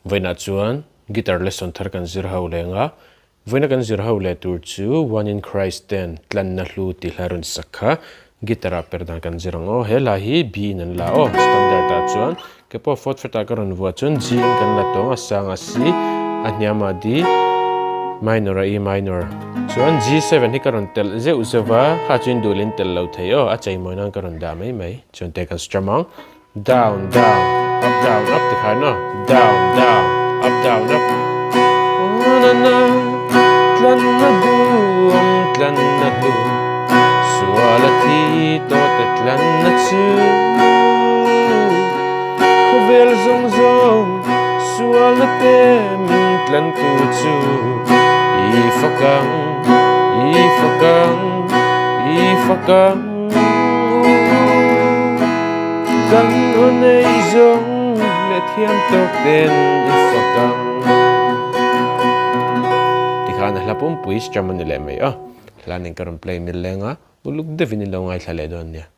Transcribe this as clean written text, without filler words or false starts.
Vawiinah chuan guitar lesson thar kan zir ho leng a, vawiina kan zir ho leh tur chu One in Christ ten tlanna hlu tih hla rawn sak kha guitar ah per dan kan zir ang aw. He hla hi B in an la aw, standard ah chuan ke pawh fourth fret ah ka rawn vuah chuan G in kan la tawng a, sang a C, a hniam ah D, minor ah E minor. Chuan G7 hi ka rawn telh zeuh zeuh va, kha chu in duh leh in telh lo thei aw, a cheimawi nan ka rawn dah mai mai. Chuan te kan strum ang. Down, down, up, down, up ti khan aw. Down, down, up, down, up. Na na, tlan na duam, tlan na du. Sual a thi tawh te tlan na chu. Khawvel zawng zawng, sual na te min tlan tu chu. I fakang, i fakang, i fakang. Kan aw nei zawng leh thiam tawk ten i fak ang. Tikhan a hla pumpui strum a ni leh mai a, hla nen ka rawn play mil leng a, uluk deuhin in lo ngaithla leh dawn nia.